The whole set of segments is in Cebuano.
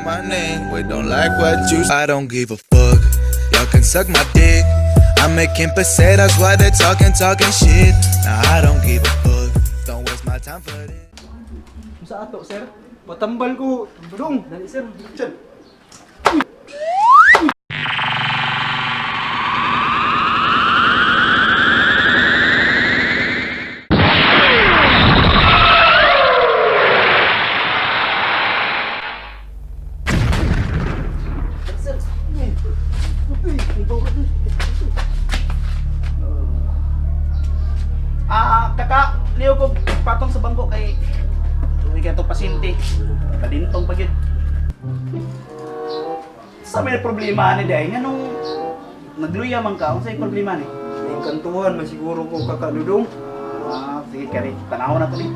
My name. We don't like what you. I don't give a fuck. Y'all can suck my dick. I'm making pesetas while they're talking, talking shit. Now I don't give a fuck. Don't waste my time for this. Sa ato, sir? Patambal ko. Dong. Dali, sir. Diyan. Ah, kaka, liyo ko patong sa bangko kay tuwi ka itong pasyente. Balintong pa gyud. Sa may problema ni Day, nga nung nagluya man ka, unsay problema ni? May kantuhan man siguro ko kakadudong. Ah, sige kari, tanaw na to ni.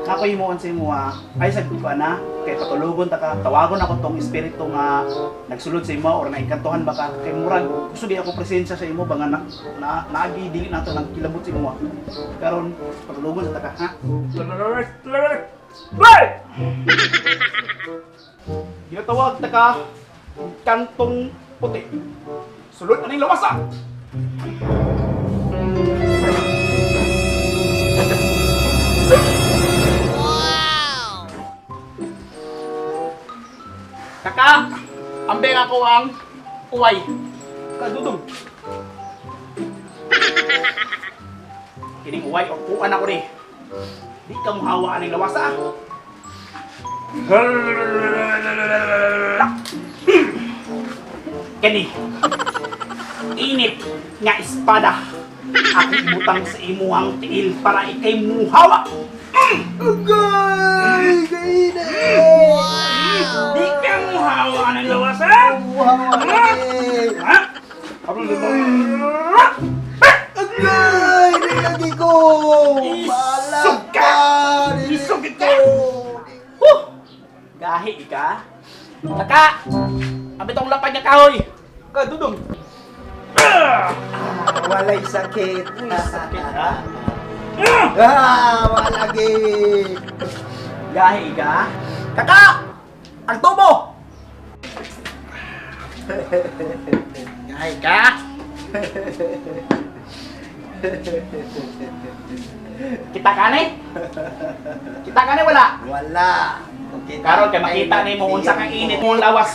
Ako himuon sa imo ha. Ay sa ko na kay patulogon ta ka, tawagon ako tong espiritu nga nagsulod sa imo or naingkantuhan ba ka kay murag gusto di ako presensya sa imo ba nga na, na naagi dili nato nang kilabot sa imo. Ah. Karon patulogon sa ta ka ha. Ginatawag ta ka kantong puti. Sulod aning lawasa. Kaka, ambeng ako ang uway. Kadudong. Kining uway o kuan ako ni. Di ka muhawa aning lawasa. Ah. Kani. Init nga espada. Ako ibutang sa imuhang tiil para ikay muhawa. Agay! Kainit! Di ka muhawa aning lawasa. Wow! Agay! Ha? Agay! Nilagi ko! Isog ka! Nilagi Isog ka! ko! Huh! Gahi ka? Kaka! Abi tong lapad nga kahoy! Kadudong. Ah! Walay sakit. Sakit ha? Ah, walagi. Gahi ka? Kaka! Ang tubo! Gahi ka? Kita ka ni? Kita ka ni wala? Wala. Okay, Karon kay makita nimo unsa ka init mong lawas.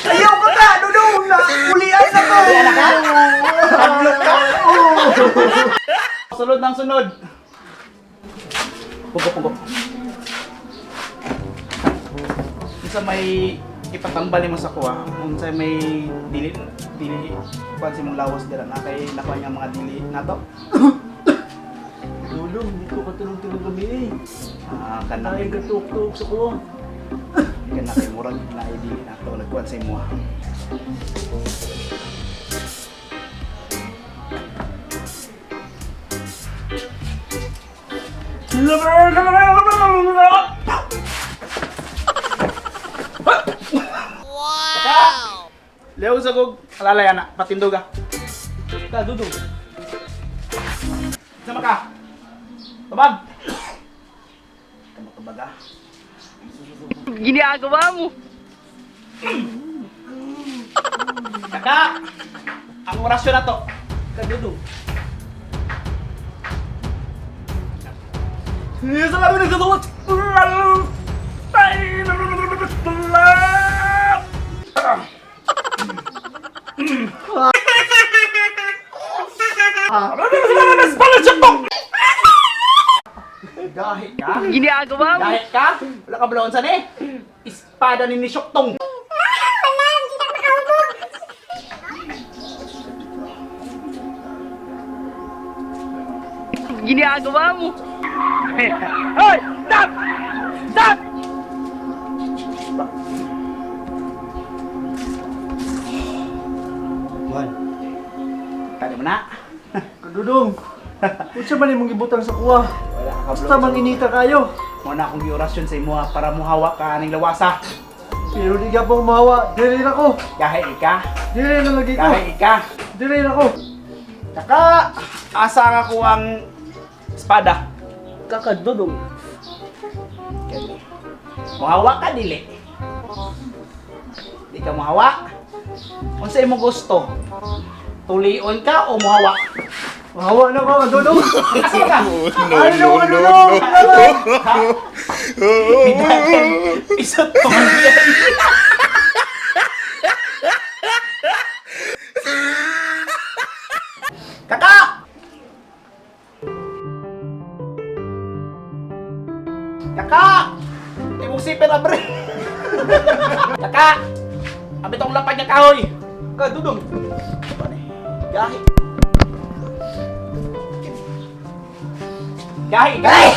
Ayaw ka ka, Dudong! Na, ulian ako! Ulian ka? Hadlok ka? Sunod ng sunod. Pugo, pugo. Unsa may ipatambal nimo sa kuha, unsa may dili dili kuan sa imong lawas dira na kay nakuha niya mga dili nato. Dudong, hindi ko katulog-tulog gabi eh. Ah, kana Ay, katuk-tuk sa kuha. kana kay murag na dili nato nagkuan sa imo. Wow! Leo sa kog alalay ana, patindog ah. Ka, Dudong. Sama ka. Tubag. Kamu tubag ah. Ginagawa mo. Kaka! Ang orasyon na to. Ka, Dudong. Gahi ka? Ginagawa mo. Gahi ka? Wala ka balaon sa ni? Espada ni Nisyoktong. Ginagawa mo. Hoy! Stop! Stop! Juan. Tadi mo na. Ka, Dudong. Unsa man imong gibutang sa kuha? Wala ka Basta manginita kayo. Mo na akong giorasyon sa imo ah, para muhawa ka aning lawasa. Pero di ka pong mawa. Dili na ko. Gahi ka. Dili na lagi ko. Gahi ka. Dili na ko. Kaka, asa nga ko ang espada. Kakadudong. Kani. Muhawa ka dili. Di ka muhawa. Unsa imong gusto? Tulion ka o muhawa? Mahawa na ko, kadudong. Asa ka? No, Ano no, na no, ko, no. Ha? Bidagan. Isa to. Kaka! Kaka! Imong siper abre. Kaka! Abi tong lapad nga kahoy. Kadudong. Gahi. Gahi, gahi.